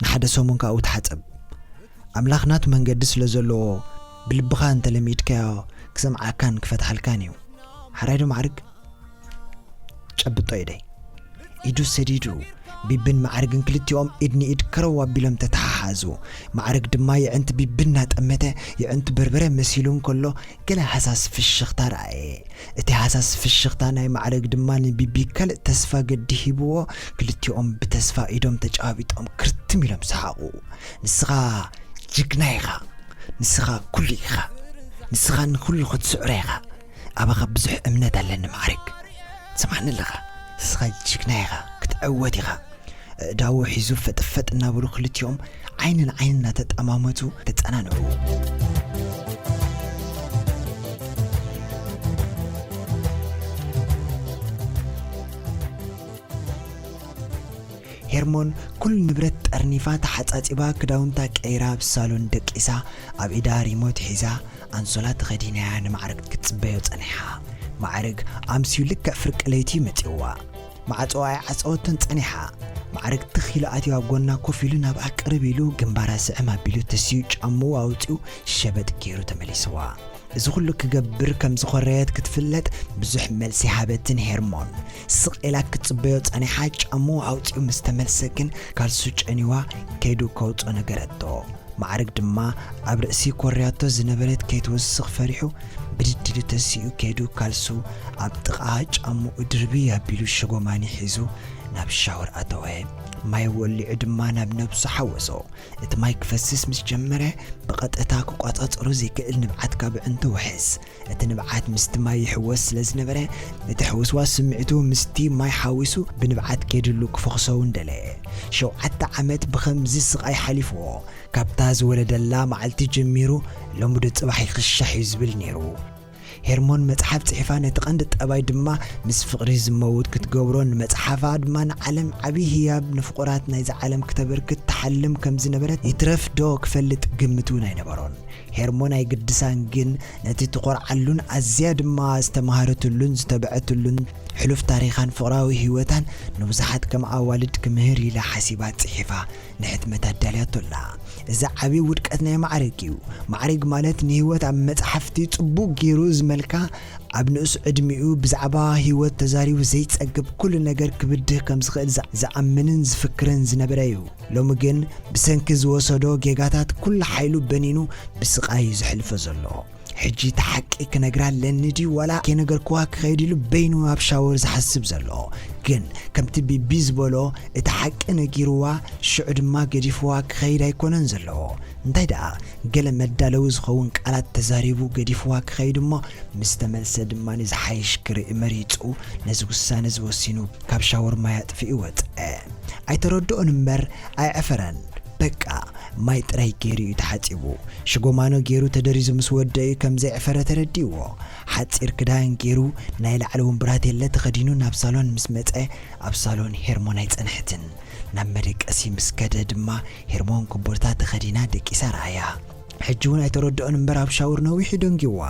ንሓደ ሰሙን ካብኡ ተሓጸብ። ኣምላኽ ናቱ መንገዲ ስለ ዘለዎ፣ ብልብኻ እንተለሚድካዮ ክሰምዓካን ክፈትሓልካን እዩ። ሓራይ ዶ ማዕረግ?" "ጨብጦ ኢደይ!" ኢዱ ሰዲዱ፣ ቢብን ማዕርግን ክልቲኦም ኢድ ንኢድ ከረው ኣቢሎም ተተሓሓዙ። ማዕርግ ድማ የዕንቲ ቢቢ እናጠመተ፣ የዕንቱ በርበረ መሲሉ እንከሎ፣ ገለ ሃሳስ ፍሽኽታ ረኣየ። እቲ ሃሳስ ፍሽኽታ ናይ ማዕርግ ድማ ንቢቢ ካልእ ተስፋ ገዲ ሂብዎ፣ ክልቲኦም ብተስፋ ኢዶም ተጨባቢጦም ክርትም ኢሎም ሰሓቑ። "ንስኻ ጅግና ኢኻ፣ ንስኻ ኩሉ ኢኻ፣ ንስኻ ንኹሉ ክትስዕሮ ኢኻ። ኣባኻ ብዙሕ እምነት ኣለኒ ማዕርግ። ትሰምዓኒ ኣለኻ? ንስኻ ጅግና ኢኻ፣ ክትዕወት ኢኻ።" ኣእዳዉ ሒዙ ፈጥፈጥ እናበሉ ክልቲኦም ዓይኒ ንዓይኒ እናተጠማመቱ ተጸናንዑ። ሄርሞን ኩሉ ንብረት ጠርኒፋ ተሓጻጺባ ክዳውንታ ቀይራ ኣብ ሳሎን ደቂሳ ኣብ ኢዳ ሪሞት ሒዛ ኣንሶላ ተኸዲናያ ንማዕረግ ክትጽበዮ ጸኒሓ። ማዕረግ ኣምስዩ ልክዕ ፍርቂ ለይቲ መጺእዋ። ማዕጾ ኣይዓጸወቶን ጸኒሓ። ማዕረግ ትኽ ኢሉ ኣትዩ ኣብ ጎና ኮፍ ኢሉ ናብኣ ቅርብ ኢሉ ግንባራ ስዕም ኣቢሉ ተሲኡ ጫምኡ ኣውጺኡ ሸበጥ ገይሩ ተመሊስዋ። እዚ ኩሉ ክገብር ከም ዝኾረየት ክትፍለጥ ብዙሕ መልሲ ሃበትን ሄርሞን። ስቕ ኢላ ክትጽበዮ ጸኒሓ ጫምኡ ኣውጺኡ ምስ ተመልሰ ግን ካልሱ ጨኒዋ ከይዱ ከውጾ ነገረቶ። ማዕረግ ድማ ኣብ ርእሲ ኮርያቶ ዝነበረት ከይትወስኽ ፈሪሑ ብድድ ኢሉ ተሲኡ ከይዱ ካልሱ ኣብ ጥቓ ጫምኡ ድርብይ ኣቢሉ ሸጎማኒ ሒዙ ናብ ሻወር ኣተወ። ማይ ወሊዑ ድማ ናብ ነብሱ ሓወሶ። እቲ ማይ ክፈስስ ምስ ጀመረ ብቐጥታ ክቋጻጸሮ ዘይክእል ንብዓት ካብ ኣዕንቱ ውሕዝ። እቲ ንብዓት ምስቲ ማይ ይሕወስ ስለ ዝነበረ እቲ ሕውስዋስ ስምዒቱ ምስቲ ማይ ሓዊሱ ብንብዓት ከይድሉ ክፈኹሶ እውን ደለየ። ሸውዓተ ዓመት ብኸምዚ ስቓይ ሓሊፍዎ። ካብታ ዝወለደላ መዓልቲ ጀሚሩ ሎሚ ዶ ጽባሕ ይኽሻሕ እዩ ዝብል ነይሩ። ሄርሞን መጽሓፍ ጽሒፋ ነቲ ቀንዲ ጠባይ ድማ ምስ ፍቕሪ ዝመውት ክትገብሮ ንመጽሓፋ ድማ ንዓለም ዓቢ ህያብ ንፍቑራት ናይዛ ዓለም ክተበርክት ትሓልም ከም ዝነበረት ይትረፍ ዶ ክፈልጥ ግምት እውን ኣይነበሮን። ሄርሞን ኣይግድሳን ግን ነቲ ትኾርዓሉን ኣዝያ ድማ ዝተማሃረትሉን ዝተብዐትሉን ሕሉፍ ታሪኻን ፍቕራዊ ህይወታን ንብዙሓት ከም ኣዋልድ ክምህር ኢላ ሓሲባ ጽሒፋ ንሕትመት ኣዳልያቶ ኣላ። እዚ ዓቢ ውድቀት ናይ ማዕረግ እዩ። ማዕረግ ማለት ንህይወት ኣብ መጽሓፍቲ ጽቡቕ ገይሩ ዝመልካ፣ ኣብ ንኡስ ዕድሚኡ ብዛዕባ ህይወት ተዛሪቡ ዘይጸግብ፣ ኩሉ ነገር ክብድህ ከም ዝኽእል ዝኣ-፣ ዝኣምንን ዝፍክርን ዝነበረ እዩ። ሎሚ ግን ብሰንኪ ዝወሰዶ ጌጋታት ኩሉ ሓይሉ በኒኑ ብስቓይ እዩ ዘሕልፎ ዘሎ። ሕጂ እቲ ሓቂ ክነግራ ኣለኒ ድዩ ዋላ ከይነገርክዋ ክኸይድ ኢሉ በይኑ ኣብ ሻወር ዝሓስብ ዘሎ። ግን ከምቲ ቢቢ ዝበሎ እቲ ሓቂ ነጊርዋ ሽዑ ድማ ገዲፍዋ ክኸይድ ኣይኮነን ዘለዎ። እንታይ ደኣ ገለ መዳለዊ ዝኸውን ቃላት ተዛሪቡ ገዲፍዋ ክኸይድ እሞ ምስ ተመልሰ ድማ ንዝሓይሽ ክርኢ መሪጹ ነዚ ውሳነ እዚ ወሲኑ ካብ ሻወር ማይ ኣጥፊኡ ወጸ። ኣይተረድኦን እምበር ኣይዐፈረን። በቃ ማይ ጥራይ ገይሩ እዩ ተሓጺቡ። ሽጎማኖ ገይሩ ተደሪዙ ምስ ወደኡ ከም ዘየዕፈረ ተረዲእዎ። ሓጺር ክዳን ገይሩ ናይ ላዕሊ እውን ብራቴለ ተኸዲኑ ናብ ሳሎን ምስ መጸ ኣብ ሳሎን ሄርሞን ኣይጸንሐትን። ናብ መደቀሲ ምስ ከደ ድማ ሄርሞን ኮቦርታ ተኸዲና ደቂሳ ረኣያ። ሕጂ እውን ኣይተረድኦን እምበር ኣብ ሻወር ነዊሑ ደንጊዋ።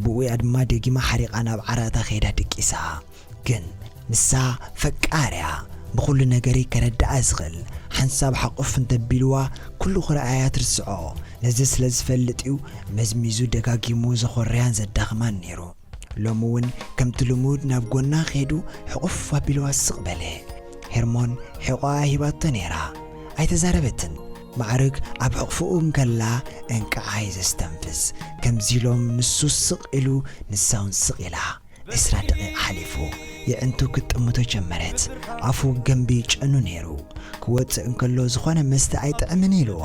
ብኡ እያ ድማ ደጊማ ሓሪቓ ናብ ዓራታ ከይዳ ደቂሳ። ግን ንሳ ፈቃር እያ። ብኹሉ ነገሪ ከረድኣ ዝኽእል ሓንሳብ ሓቑፍ እንተቢልዋ ኩሉ ክረኣያ ትርስዖ። ነዚ ስለ ዝፈልጥ እዩ መዝሚዙ ደጋጊሙ ዘኾርያን ዘዳኽማን ነይሩ። ሎሚ እውን ከምቲ ልሙድ ናብ ጎና ከይዱ ሕቑፍ ኣቢልዋ ስቕ በለ። ሄርሞን ሕቖኣ ሂባቶ ነይራ። ኣይተዛረበትን። ማዕርግ ኣብ ሕቕፍኡ እንከላ እንቃዓይ ዘስተንፍስ። ከምዚ ኢሎም ንሱ ስቕ ኢሉ ንሳ እውን ስቕ ኢላ። ዕስራ ደቂቕ ሓሊፉ። የዕንቱ ክትጥምቶ ጀመረት። ኣፉ ገንቢ ጨኑ ነይሩ። ክወጽእ እንከሎ ዝኾነ መስተ ኣይጥዕምን ኢልዋ።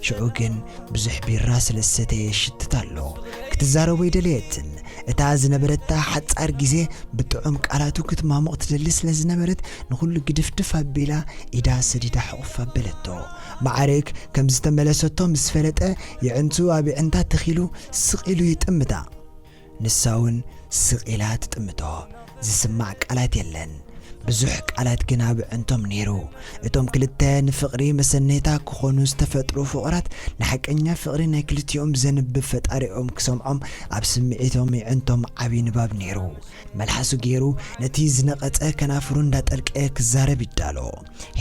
ሽዑ ግን ብዙሕ ቢራ ስለ ዝሰተየ ይሽትት ኣሎ። ክትዛረቦ ኣይደለየትን። እታ ዝነበረታ ሓጻር ግዜ ብጥዑም ቃላቱ ክትማሙቕ ትደሊ ስለ ዝነበረት ንኹሉ ግድፍድፍ ኣቢላ ኢዳ ሰዲዳ ሕቑፍ ኣበለቶ። ማዕርግ ከም ዝተመለሰቶ ምስ ፈለጠ የዕንቱ ኣብ የዕንታ ተኺሉ ስቕ ኢሉ ይጥምታ። ንሳ እውን ስቕ ኢላ ትጥምቶ። ዝስማዕ ቃላት የለን። ብዙሕ ቃላት ግን ኣብ የዕንቶም ነይሩ። እቶም ክልተ ንፍቕሪ መሰነይታ ክኾኑ ዝተፈጥሩ ፍቑራት ንሓቀኛ ፍቕሪ ናይ ክልቲኦም ዘንብብ ፈጣሪኦም ክሰምዖም ኣብ ስምዒቶም የዕንቶም ዓቢ ንባብ ነይሩ። መልሓሱ ገይሩ ነቲ ዝነቐጸ ከናፍሩ እንዳጠልቀ ክዛረብ ይዳሎ።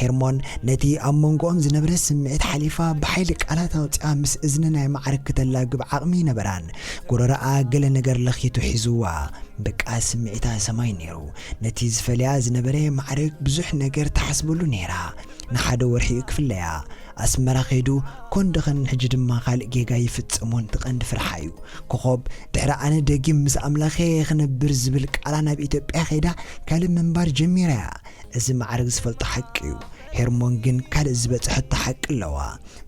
ሄርሞን ነቲ ኣብ መንጎኦም ዝነበረ ስምዒት ሓሊፋ ብሓይሊ ቃላት ኣውጺኣ ምስ እዝኒ ናይ ማዕርግ ክተላግብ ዓቕሚ ይነበራን። ጎረረኣ ገለ ነገር ለኺቱ ሒዝዋ። በቃ ስምዒታ ሰማይ ነይሩ። ነቲ ዝፈልያ ዝነበረ ማዕርግ ብዙሕ ነገር ትሓስበሉ ነይራ። ንሓደ ወርሒ እዩ ክፍለያ። ኣስመራ ከይዱ ኮን ደኸን ሕጂ ድማ ካልእ ጌጋ ይፍጽም እውን እቲ ቀንዲ ፍርሓ እዩ። ኮኾብ ድሕሪ ኣነ ደጊም ምስ ኣምላኸ ክነብር ዝብል ቃላ ናብ ኢትዮጵያ ከይዳ ካልእ ምንባር ጀሚራ እያ። እዚ ማዕርግ ዝፈልጦ ሓቂ እዩ። ሄርሞን ግን ካልእ ዝበጽሐቶ ሓቂ ኣለዋ።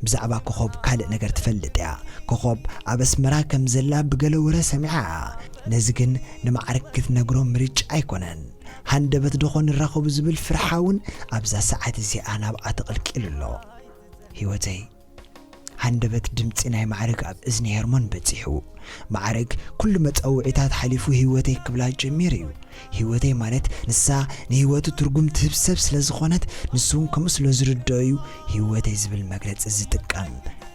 ብዛዕባ ኮኾብ ካልእ ነገር ትፈልጥ እያ። ኮኾብ ኣብ ኣስመራ ከም ዘላ ብገለ ወረ ሰሚዓ እያ። ነዚ ግን ንማዕርግ ክትነግሮ ምርጫ ኣይኮነን። ሃንደበት ደኾ ንራኸቡ ዝብል ፍርሓ እውን ኣብዛ ሰዓት እዚኣ ናብኣ ተቐልቂሉ ኣሎ። ህይወተይ፣ ሃንደበት ድምጺ ናይ ማዕርግ ኣብ እዝኒ ሄርሞን በጺሑ። ማዕርግ ኩሉ መጸውዒታት ሓሊፉ ህይወተይ ክብላ ጀሚሩ እዩ። ህይወተይ ማለት ንሳ ንህይወቱ ትርጉም ትህብ ሰብ ስለ ዝኾነት፣ ንሱ እውን ከምኡ ስለ ዝርድኦ እዩ ህይወተይ ዝብል መግለጺ ዝጥቀም።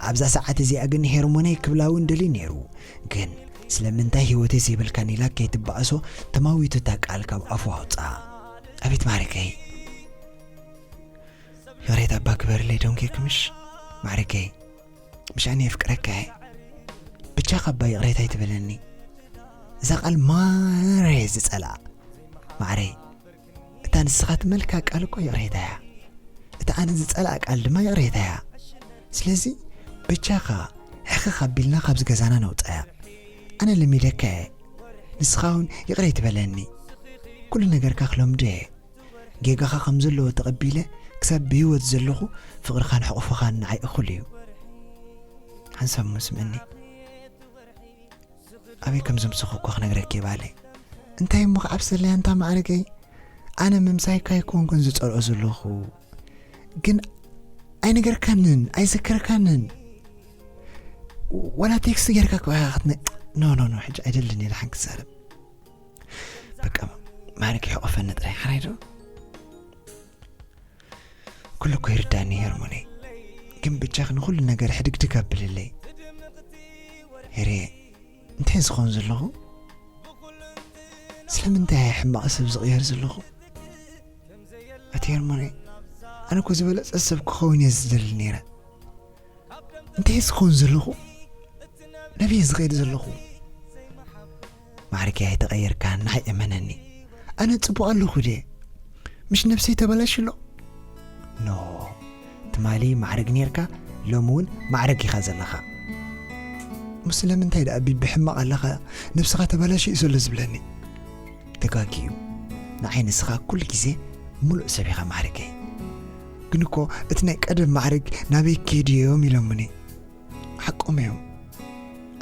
ኣብዛ ሰዓት እዚኣ ግን ሄርሞነይ ክብላ እውን ደልዩ ነይሩ። ግን ስለምንታይ ህይወተይ ዘይበልካኒ ኢላ ከይትበኣሶ ተማዊቱ እታ ቃል ካብ ኣፉ ኣውጽኣ። ኣቤት ማዕርገይ፣ ይቕሬታ እባ ግበርለይ ዶንኪ ክምሽ ማዕርገይ። ምሽ ኣነ የፍቅረካ እየ። ብቻኻ እባ ይቕሬታ ኣይትበለኒ። እዛ ቃል ማረ ዝጸልኣ። ማዕረይ፣ እታ ንስኻ ትመልካ ቃል እኮ ይቕሬታ እያ። እታ ኣነ ዝጸልኣ ቃል ድማ ይቕሬታ እያ። ስለዚ ብቻኻ ሕኽኽ ኣቢልና ካብዚ ገዛና ነውጻያ። ኣነ ለሚደካ እየ። ንስኻ እውን ይቕረ ኣይትበለኒ። ኩሉ ነገርካ ክለምዶ እየ። ጌጋኻ ከም ዘለዎ ተቐቢለ ክሳብ ብህይወት ዘለኹ ፍቕርኻን ሕቑፍኻን ንዓይ እኹል እዩ። ሓንሳብ እሞ ስምዕኒ። ኣበይ ከም ዘምሰኹ እኮ ክነግረኪ እየ ባለይ። እንታይ እሞ ክዓብሰለይ ኣንታ ማዕርገይ? ኣነ ምምሳይካ ኣይኮንኩን ዝጸልኦ ዘለኹ። ግን ኣይነገርካንን፣ ኣይዘከርካንን። ዋላ ቴክስት ጌርካ እኮ ኢኻ ክትነ-፣ ኖ፣ ኖ፣ ኖ፣ ሕጂ ኣይደልን እየ ደሓን ክዛረብ። በቃ ማዕርገይ ሕቆፈኒ ጥራይ፣ ሓራይ ዶ? ኩሉ እኮ ይርዳእኒ ሄርሞነይ፣ ግን ብጃኺ ንኹሉ ነገር ሕድግድግ ኣብልለይ። ሄርየ፣ እንታይ ዝኸውን ዘለኹ? ስለምንታይ እየ ሕማቕ ሰብ ዝቕየር ዘለኹ? ኣቲ ሄርሞነይ፣ ኣነ እኮ ዝበለጸ ሰብ ክኸውን እየ ዝደሊ ነይረ። እንታይ ዝኸውን ዘለኹ? ናበይ ዝኸይድ ዘለኹ? ማዕርገይ ኣይተቐየርካን፣ ንዓይ እመነኒ። ኣነ ጽቡቕ ኣለኹ ድየ? ምሽ ነብሰይ ተበላሽ ኣሎ? ኖ፣ ትማሊ ማዕርግ ኔርካ፣ ሎሚ እውን ማዕርግ ኢኻ ዘለኻ። እሞ ስለምንታይ ደኣ ቢቢ ሕማቕ ኣለኻ፣ ነብስኻ ተበላሽ እዩ ዘሎ ዝብለኒ? ተጋግዩ። ንዓይ ንስኻ ኩሉ ግዜ ምሉእ ሰብ ኢኻ ማዕርገይ። ግን እኮ እቲ ናይ ቀደም ማዕርግ ናበይ ከይዱ እዮም ኢሎምኒ። ሓቆም እዮም።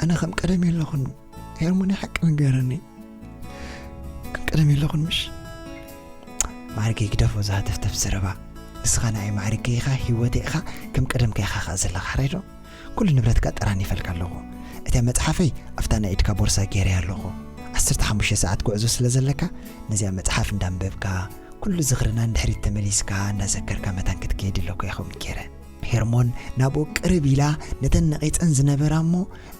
ኣነ ከም ቀደም የለኹን። ሄርሞን ሓቂ ንገረኒ። ከም ቀደም የለኹን ምሽ? ማዕርገይ ግደፎ ዝሃተፍተፍ ዘረባ። ንስኻ ንዓይ ማዕርገይ ኢኻ፣ ህይወተይ ኢኻ፣ ከም ቀደምካ ኢኻ ኸኣ ዘለኻ፣ ሕራይ ዶ? ኩሉ ንብረትካ ጠራኒፈልካ ኣለኹ። እታ መጽሓፈይ ኣብታ ናይ ኢድካ ቦርሳ ገይረያ ኣለኹ። ዓሰርተ ሓሙሽተ ሰዓት ጉዕዞ ስለ ዘለካ፣ ነዚኣ መጽሓፍ እንዳንበብካ፣ ኩሉ ዝኽርና ንድሕሪት ተመሊስካ እንዳዘከርካ መታን ክትከይድ ኣለኩ እየ ከምኡ ገይረ። ሄርሞን ናብኡ ቅርብ ኢላ ነተን ነቒጸን ዝነበራ እሞ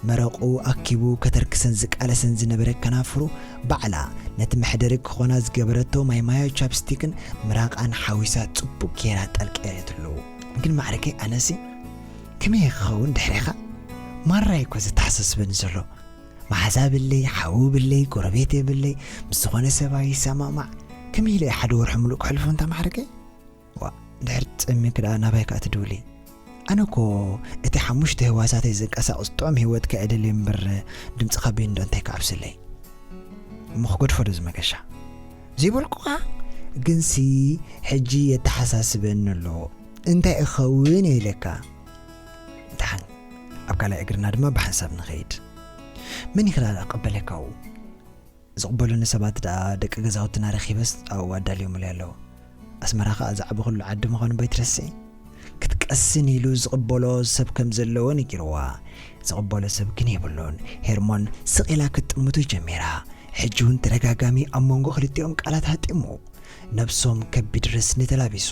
መረቑ ኣኪቡ ከተርክሰን ዝቃለሰን ዝነበረ ከናፍሩ ባዕላ ነቲ መሕደሪ ክኾና ዝገበረቶ ማይማዮ ቻፕስቲክን ምራቓን ሓዊሳ ጽቡቕ ገይራ ጠልቀየትሉ። ግን ማዕረገይ ኣነሲ ከመይ ክኸውን ድሕሬኻ ማራ እኮ ዘተሓሳስበኒ ዘሎ። መሓዛ የብለይ፣ ሓው የብለይ፣ ጎረቤት የብለይ፣ ምስ ዝኾነ ሰብ ኣይሰማማዕ። ከመይ ኢለ ሓደ ወርሒ ሙሉእ ክሕልፎ እንታ ማዕረገይ? ዋ፣ ድሕር ጸሚክ ደኣ ናባይ ከኣ ትድውሊ? ኣነ እኮ እቲ ሓሙሽተ ህዋሳተይ ዘንቀሳቕስ ጥዑም ህይወት ከኣ እደሊ እምበር፣ ድምጽኻ ቤንዶ እንታይ ክዓብስለይ? እሞ ክገድፎ ዶ ዝመገሻ? ዘይበልኩኻ? ግንሲ ሕጂ የተሓሳስበኒ ኣሎ። እንታይ እኸውን ኢለካ? ደሓን፣ ኣብ ካልኣይ እግርና ድማ ብሓንሳብ ንኸይድ። መን ይኽላል ኣቐበለካው? ዝቕበሉኒ ሰባት ደኣ ደቂ ገዛውትና ረኺበስ ኣብኡ ኣዳልዮምለይ ኣለዉ። ኣስመራ ኸኣ ዝዓበኹሉ ዓዲ ምዃኑ በይትረስዒ? ክትቀስን ኢሉ ዝቕበሎ ሰብ ከም ዘለዎ ነጊርዋ። ዝቕበሎ ሰብ ግን የብሉን። ሄርሞን ስቕ ኢላ ክትጥምቶ ጀሚራ። ሕጂ እውን ተደጋጋሚ ኣብ መንጎ ክልቲኦም ቃላት ሃጢሙ። ነብሶም ከቢድ ረስኒ ተላቢሱ።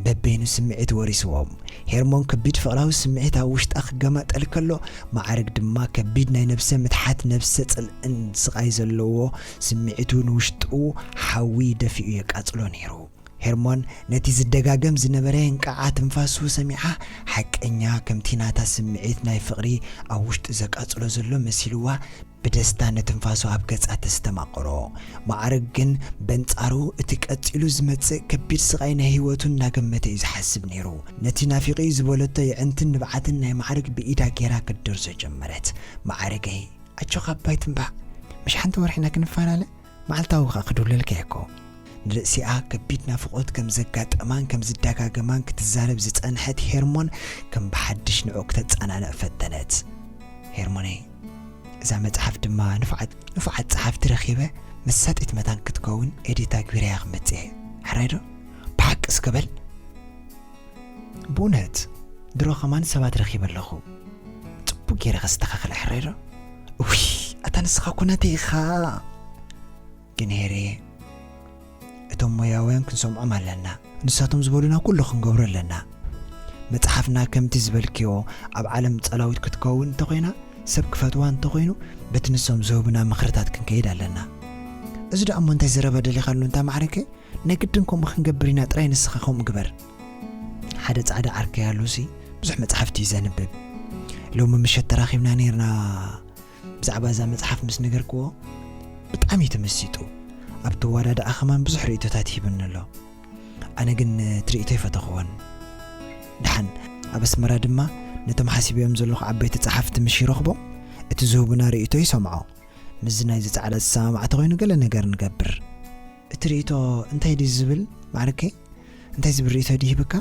በበይኑ ስምዒት ወሪስዎም። ሄርሞን ከቢድ ፍቕራዊ ስምዒት ኣብ ውሽጣ ክገማጠል ከሎ፣ ማዕረግ ድማ ከቢድ ናይ ነብሰ ምትሓት፣ ነብሰ ጽልእን ስቓይ ዘለዎ ስምዒቱ ንውሽጡ ሓዊ ደፊኡ የቃጽሎ ነይሩ። ሄርሞን ነቲ ዝደጋገም ዝነበረ እንቃዓ ትንፋሱ ሰሚዓ፣ ሓቀኛ ከምቲ ናታ ስምዒት ናይ ፍቕሪ ኣብ ውሽጡ ዘቃጽሎ ዘሎ መሲልዋ፣ ብደስታ ንትንፋሱ ኣብ ገጻ ተስተማቕሮ። ማዕረግ ግን በንጻሩ እቲ ቀጺሉ ዝመጽእ ከቢድ ስቓይ ናይ ህይወቱ እናገመተ እዩ ዝሓስብ ነይሩ። ነቲ ናፊቑ እዩ ዝበለቶ የዕንትን ንብዓትን ናይ ማዕረግ ብኢዳ ጌራ ክትደርዞ ጀመረት። ማዕረገይ፣ ኣጆኻ ኣባይ ትንባዕ፣ ምሽ ሓንቲ ወርሒና ክንፈላለ? መዓልታዊ ኸኣ ክድውለልካ እየ እኮ። ንርእሲኣ ከቢድ ናፍቖት ከም ዘጋጠማን ከም ዝደጋገማን ክትዛረብ ዝጸንሐት ሄርሞን ከም ብሓድሽ ንዕኡ ክተጸናንዕ ፈተነት። ሄርሞነይ፣ እዛ መጽሓፍ ድማ ንፉዓት፣ ንፉዓት ጸሓፍቲ ረኺበ መሳጢት መታን ክትከውን ኤዲት ኣግቢረያ ክመጽእ እየ። ሕራይ ዶ? ብሓቂ እስከ በል። ብእውነት፣ ድሮ ከማን ሰባት ረኺበ ኣለኹ። ጽቡቕ ገይረ ከስተኻኽለ ሕራይ ዶ? እውይ፣ ኣታ ንስኻ እኮ ናተይ ኢኻ። ግን ሄሬ፣ እቶም ሞያውያን ክንሰምዖም ኣለና። ንሳቶም ዝበሉና ኩሉ ክንገብሮ ኣለና። መጽሓፍና ከምቲ ዝበልክዮ ኣብ ዓለም ጸላዊት ክትከውን እንተኾይና፣ ሰብ ክፈትዋ እንተኾይኑ፣ በቲ ንሶም ዝህቡና ምኽርታት ክንከይድ ኣለና። እዚ ደኣ እሞ እንታይ ዘረባ ደሊኻሉ እንታ ማዕረከ? ናይ ግድን ከምኡ ክንገብር ኢና ጥራይ ንስኻ ከምኡ ግበር። ሓደ ጻዕዳ ዓርከይ ኣሉሲ ብዙሕ መጽሓፍቲ እዩ ዘንብብ። ሎሚ ምሸት ተራኺብና ነይርና። ብዛዕባ እዛ መጽሓፍ ምስ ነገርክዎ ብጣዕሚ እዩ ተመሲጡ። ኣብቲ ዋዳድኣ ኸማን ብዙሕ ርእይቶታት ሂብኒ ኣሎ። ኣነ ግን እቲ ርእይቶ ይፈተኽዎን። ደሓን ኣብ ኣስመራ ድማ ነቶም ሓሲበዮም ዘለኹ ዓበይቲ ጸሓፍቲ ምሽ ይረኽቦም፣ እቲ ዝህቡና ርእይቶ ይሰምዖ። ምስዚ ናይዚ ጻዕዳ ዝሰማማዕ ተኾይኑ ገለ ነገር ንገብር። እቲ ርእይቶ እንታይ ድዩ ዝብል ማዕርከይ? እንታይ ዝብል ርእይቶ ድዩ ሂብካ?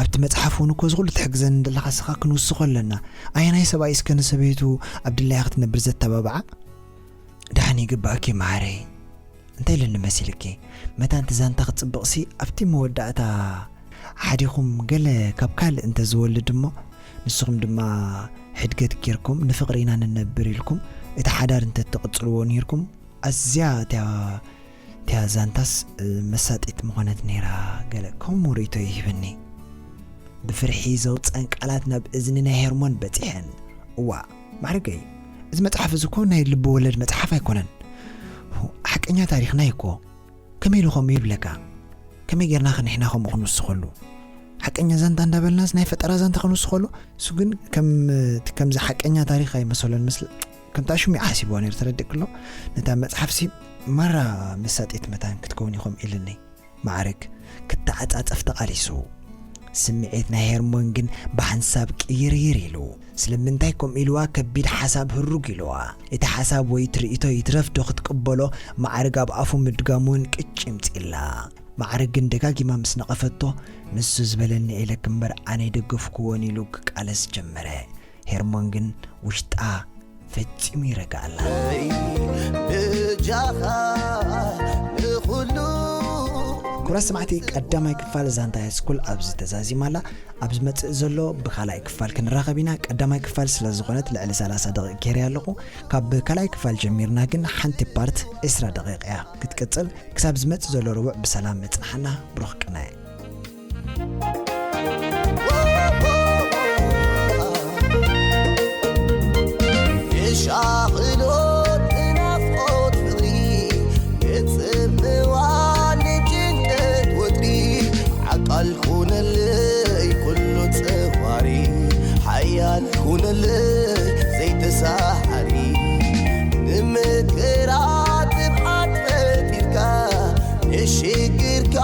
ኣብቲ መጽሓፍ እውን እኮ እዚ ኩሉ ትሕግዘኒ ዘለኻ ንስኻ ክንውስኾ ኣለና። ኣየናይ ሰብኣይ እስከ ንሰበይቱ ኣብ ድላያ ክትነብር ዘተባብዓ? ደሓን ይግባእኪ መዓረይ። እንታይ ኢለኒ መሲልኪ? መታን እቲ ዛንታ ክጽብቕሲ ኣብቲ መወዳእታ ሓዲኹም ገለ ካብ ካልእ እንተዝወልድ እሞ ንስኹም ድማ ሕድገት ጌርኩም ንፍቕሪ ኢና ንነብር ኢልኩም እቲ ሓዳር እንተትቕጽልዎ ነይርኩም ኣዝያ እቲያ እቲያ ዛንታስ መሳጢት ምኾነት ነይራ። ገለ ከምኡ ርእይቶ ይህበኒ። ብፍርሒ ዘውፀን ቃላት ናብ እዝኒ ናይ ሄርሞን በፂሐን። እዋ ማዕርገይ፣ እዚ መፅሓፍ እዚ እኮ ናይ ልቢ ወለድ መፅሓፍ ኣይኮነን። ሓቀኛ ታሪኽና እዩ እኮ። ከመይ ኢሉ ከምኡ ይብለካ? ከመይ ጌርና ከ ንሕና ከምኡ ክንውስኸሉ? ሓቀኛ ዛንታ እንዳበልናስ ናይ ፈጠራ ዛንታ ክንውስኸሉ? እሱ ግን ከም እቲ ከምዚ ሓቀኛ ታሪኽ ኣይመሰሎን። ምስል ከምታ ሽሙ ሓሲብዋ ነይሩ ተረዲእክሎ። ነታ መጽሓፍሲ ማራ መሳጢት መታን ክትከውን ኢኹም ኢልኒ። ማዕርግ ክተዓጻጸፍ ተቓሊሱ። ስምዒት ናይ ሄርሞን ግን ብሓንሳብ ቅይርይር ኢሉ። ስለምንታይ ከምኡ ኢልዋ ከቢድ ሓሳብ ህሩግ ኢልዋ። እቲ ሓሳብ ወይ እቲ ርእይቶ ይትረፍ ዶ ክትቅበሎ ማዕርግ ኣብ ኣፉ ምድጋሙ እውን ቅጭ ይምጽእላ። ማዕርግ ግን ደጋጊማ ምስ ነቐፈቶ፣ ንሱ ዝበለኒ ኢለኪ እምበር ኣነ ኣይደገፍክዎን ኢሉ ክቃለስ ጀመረ። ሄርሞን ግን ውሽጣ ፈጺሙ ይረግኣላ። በይ በጃኻ ንኹሉ። ክቡራት ሰማዕቲ፣ ቀዳማይ ክፋል ዛንታ ሃይስኩል ኣብዚ ተዛዚማ ኣላ። ኣብ ዝመጽእ ዘሎ ብኻልኣይ ክፋል ክንራኸብ ኢና። ቀዳማይ ክፋል ስለ ዝኾነት ልዕሊ ሰላሳ ደቂቕ ገይረያ ኣለኹ። ካብ ካልኣይ ክፋል ጀሚርና ግን ሓንቲ ፓርት ዕስራ ደቂቕ እያ ክትቅጽል። ክሳብ ዝመጽእ ዘሎ ረቡዕ ብሰላም ምጽንሓና። ብሩኽ ቅነ። የሻቕሎ ብናፍቖት ፍቕሪ፣ የጽምዋ ንጭንቀት ወጥሪ። ዓቃል ኩነለይ ኩሉ ጸዋሪ፣ ሓያል ኩነለይ ዘይተሳዓሪ። መከራ ጥብዓት ፈጢርካ ንሽግርካ